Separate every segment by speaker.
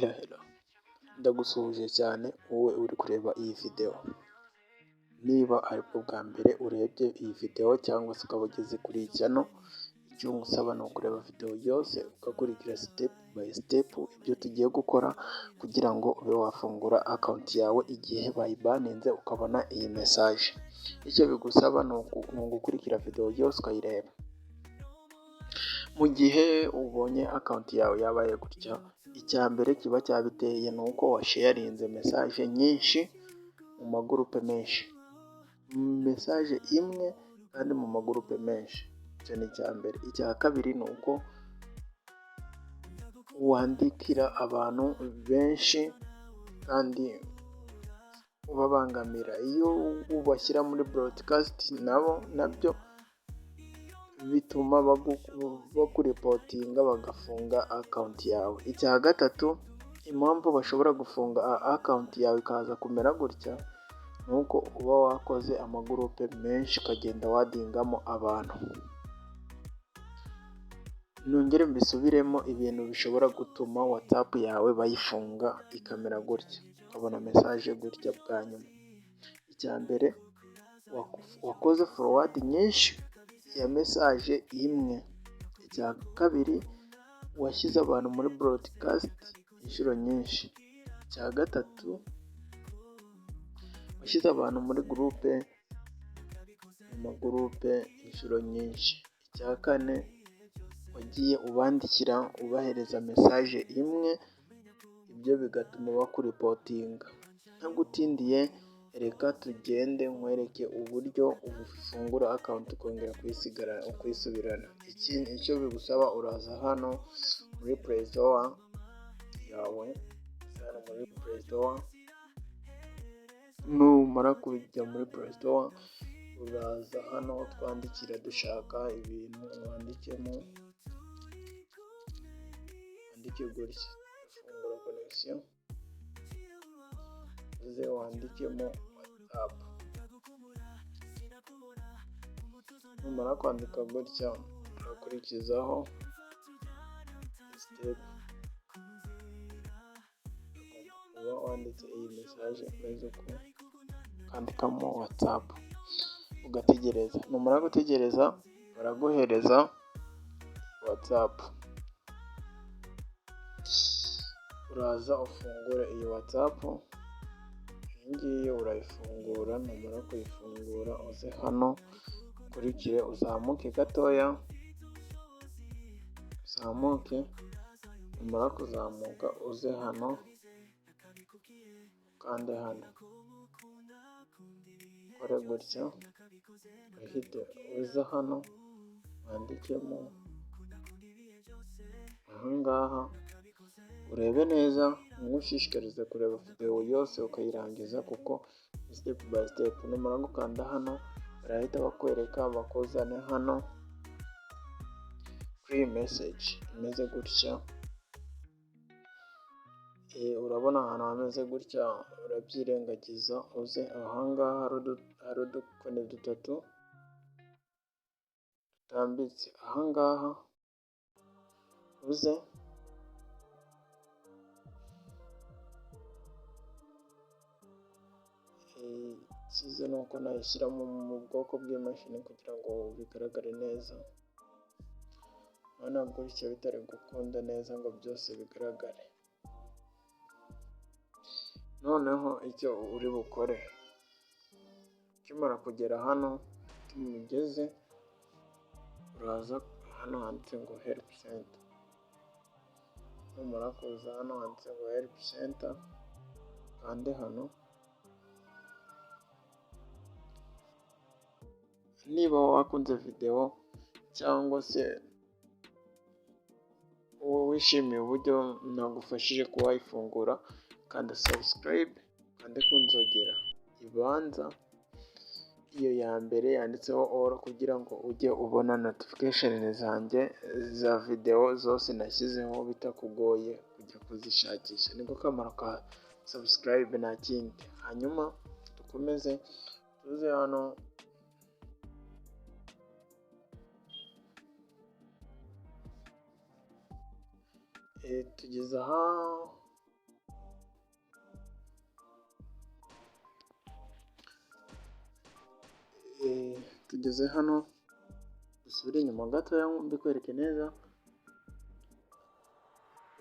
Speaker 1: Hello hello, ndagusuhuje cyane wowe uri kureba iyi videwo, niba aribwo bwa mbere urebye iyi videwo cyangwa se ukaba ugeze kuri iyi channel, icyo ngusaba ni ukureba videwo yose ugakurikira step by step ibyo tugiye gukora kugira ngo ube wafungura account yawe igihe bayibaninze ukabona iyi message. Icyo bigusaba ni ugukurikira videwo yose ukayireba. Mu gihe ubonye account yawe yabaye gutya, icya mbere kiba cyabiteye ni uko washarinze message nyinshi mu magurupe menshi, message imwe kandi mu magurupe menshi, icyo ni icya mbere. Icya kabiri ni uko wandikira abantu benshi kandi ubabangamira, iyo ubashyira muri broadcast nabo nabyo bituma bakureportinga bagafunga account yawe. Icya gatatu, impamvu bashobora gufunga account yawe ikaza kumera gutya, ni uko uba wakoze amagurupe menshi ukagenda waddingamo abantu. Nongere mbisubiremo, ibintu bishobora gutuma WhatsApp yawe bayifunga ikamera gutya, ukabona message gutya bwa nyuma. Icya mbere, wakoze forward nyinshi ya message imwe. Icya kabiri, washyize abantu muri broadcast inshuro nyinshi. Icya gatatu, washyize abantu muri gurupe, mu magurupe inshuro nyinshi. Icya kane, wagiye ubandikira ubahereza message imwe, ibyo bigatuma bakureportinga. Ntagutindiye, reka tugende nkwereke uburyo ufungura account ukongera kuyisubirana. Icyo bigusaba, uraza hano muri Play Store yawe, hano muri Play Store, numara kujya muri Play Store uraza hano twandikira dushaka ibintu, wandikemo, wandike gutya, fungura connection, uze wandikemo WhatsApp. Numara kwandika gutya urakurikizaho step, uba wanditse iyi message imeze uku, ukandikamo WhatsApp ugategereza. Numara gutegereza baraguhereza WhatsApp, uraza ufungure iyi WhatsApp, iyi ngiyi urayifungura, numara kuyifungura uze hano ukurikire, uzamuke gatoya, uzamuke, numara kuzamuka uze hano ukande hano, ukore gutya, uhite uza hano wandikemo aha ngaha, urebe neza, nkushishikarize kureba videwo yose ukayirangiza kuko ni step by step. Numara gukanda hano barahita bakwereka bakuzane hano kuri iyi message imeze gutya, urabona ahantu hameze gutya urabyirengagiza, uze aha ngaha hari udukoni dutatu dutambitse, aha ngaha uze icyiza ni uko nayishyiramo mu bwoko bw'imashini kugira ngo bigaragare neza, urabona gutya bitari gukunda neza ngo byose bigaragare. Noneho icyo uri bukore, ukimara kugera hano ugeze, uraza hano handitse ngo help center, numara kuza hano handitse ngo help center, ukande hano. Niba wakunze videwo cyangwa se wishimiye uburyo nagufashije kuba wayifungura, kanda subscribe, ukande ku nzogera ibanza, iyo ya mbere yanditseho all, kugira ngo ujye ubona notification zanjye za videwo zose nashyizeho bitakugoye kujya kuzishakisha. Niko kamaro ka subscribe, nta kindi. Hanyuma dukomeze tuze hano tugeze aha. Tugeze hano, dusubire inyuma gatoya mbikwereke neza.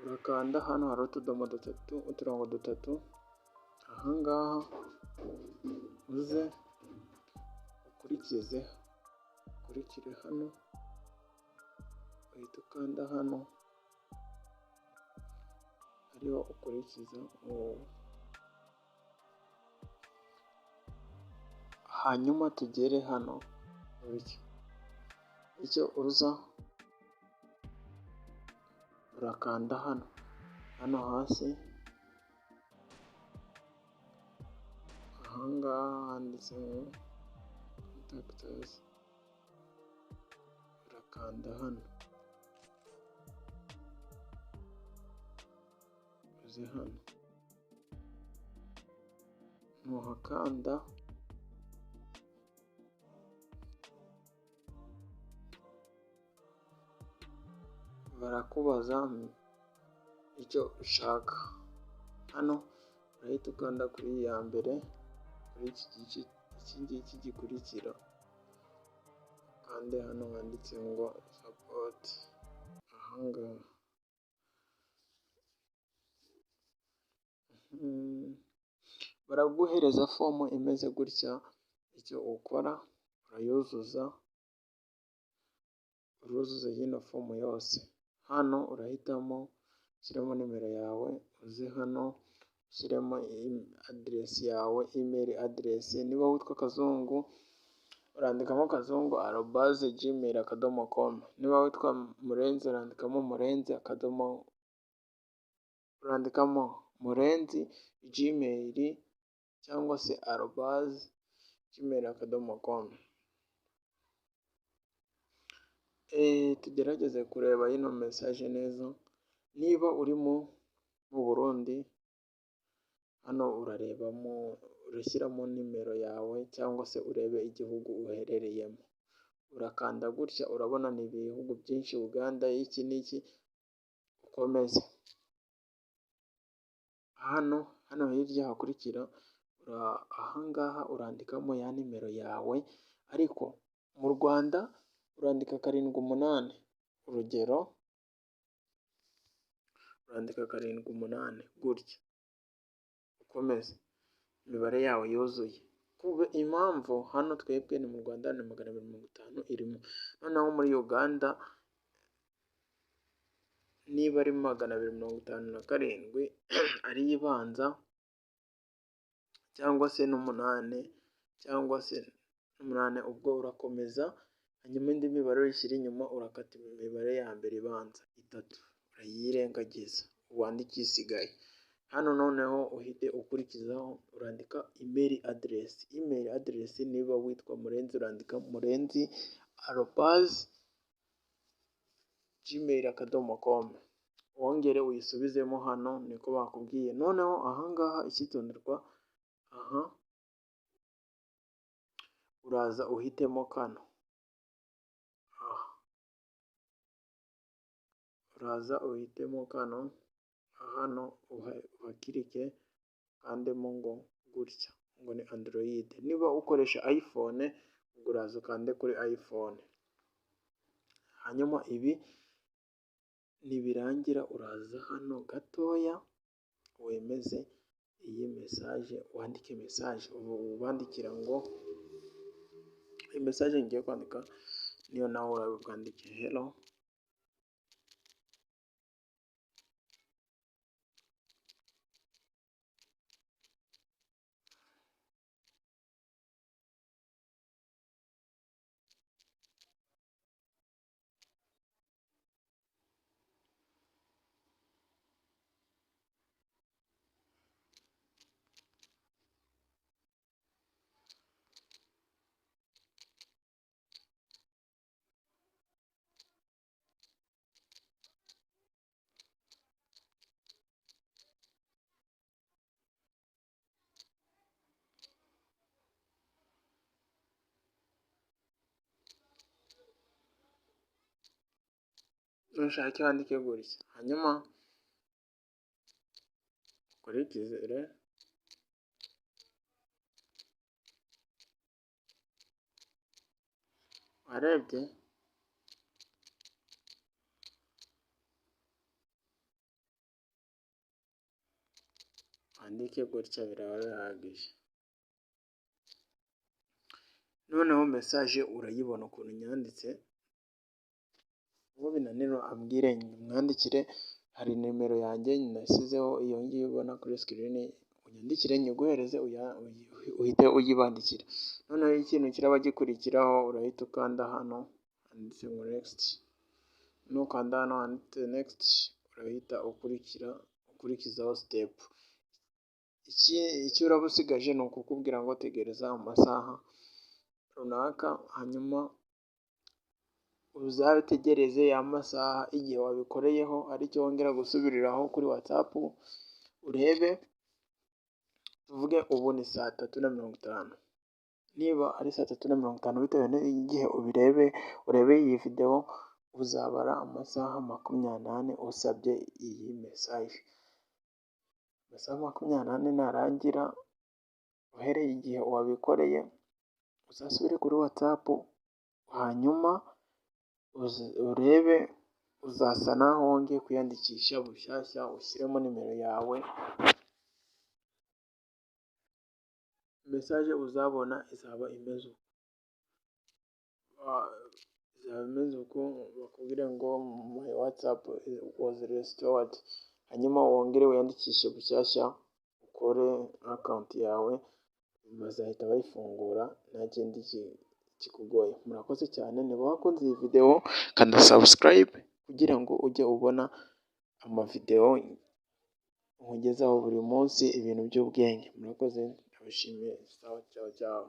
Speaker 1: Urakanda hano hari utudomo dutatu, uturongo dutatu, ahangaha uze ukurikize, ukurikire hano, uhita ukanda hano hariho ukurikiza, hanyuma tugere hano gutya. Icyo uza urakanda hano, hano hasi ahangaha handitse ngo contact us, urakanda hano uze hano, nuhakanda barakubaza icyo ushaka. Hano urahita ukanda kuri iyi ya mbere, kuri iki gice, iki ngiki gikurikira, ukande hano handitse ngo support, ahangaha. Baraguhereza fomu imeze gutya, icyo ukora urayuzuza, uruzuza yino fomu yose. Hano urahitamo ushyiremo nimero yawe, uze hano ushyiremo aderesi yawe, email address. Niba witwa Kazungu urandikamo kazungu@gmail.com, niba witwa Murenzi urandikamo Murenzi akadomo, urandikamo Murenzi gmail cyangwa se @gmail.com. Tugerageze kureba yino message neza. Niba uri mu Burundi, hano urarebamo, urashyiramo nimero yawe cyangwa se urebe igihugu uherereyemo. Urakanda gutya, urabona ni ibihugu byinshi, Uganda, iki n'iki, ukomeze. Hano hano hirya hakurikira, ahangaha urandikamo ya nimero yawe, ariko mu Rwanda urandika 7 8, urugero urandika 7 8 gutya, ukomeze imibare yawe yuzuye. Impamvu hano twebwe ni mu Rwanda ni 250 irimo, noneho muri Uganda niba ari 257 ariyo ibanza, cyangwa se n'umunani, cyangwa se n'umunani, ubwo urakomeza, hanyuma indi mibare uyishyira inyuma, urakata imibare ya mbere ibanza itatu urayirengagiza, wandike isigaye. Hano noneho uhite ukurikizaho, urandika email address. Email address, niba witwa Murenzi urandika murenzi@gmail.com, wongere uyisubizemo hano niko bakubwiye. Noneho ahangaha icyitonderwa, aha uraza uhitemo kano, aha uraza uhitemo kano, hano uhakirike ukandemo ngo gutya ngo ni Android. Niba ukoresha iPhone ubwo uraza ukande kuri iPhone. Hanyuma ibi nibirangira uraza hano gatoya wemeze iyi message, wandike message ubandikira ngo iyi message ngiye kwandika niyo nawe urabwandike hello. Nushake wandike gutya, hanyuma ukurikize. Warebye? Wandike gutya biraba bihagije. Noneho message urayibona ukuntu nyanditse, uwo binanira ambwire mwandikire, hari nimero yanjye nasizeho iyo ngiyo ubona kuri screen, unyandikire nyiguhereze uhite uyibandikira. Noneho ikintu kiraba gikurikiraho, urahita ukanda hano handitse ngo next, nukanda hano handitse next urahita ukurikira ukurikizaho step. Icyo uraba usigaje ni ukukubwira ngo tegereza amasaha runaka, hanyuma uzategereze ya masaha igihe wabikoreyeho aricyo wongera gusubiriraho kuri WhatsApp urebe, tuvuge ubu ni 3:50, niba ari 3:50 bitewe n'igihe ubirebe, urebeye iyi videwo, uzabara amasaha 24 usabye iyi message. Amasaha 24 narangira uhereye igihe wabikoreye, uzasubire kuri WhatsApp hanyuma urebe, uzasa naho wongeye kwiyandikisha bushyashya, ushyiremo nimero yawe, message uzabona izaba imeze uku, izaba imeze uku, bakubwire ngo my WhatsApp was restored, hanyuma wongere wiyandikishe bushyashya ukore account yawe, bazahita bayifungura nta kindi kikugoye. Murakoze cyane, niba wakunze iyi videwo kanda subscribe kugira ngo ujye ubona amavidewo nkugezaho buri munsi, ibintu by'ubwenge. Murakoze, ndabashimiye, sawa, ciao ciao.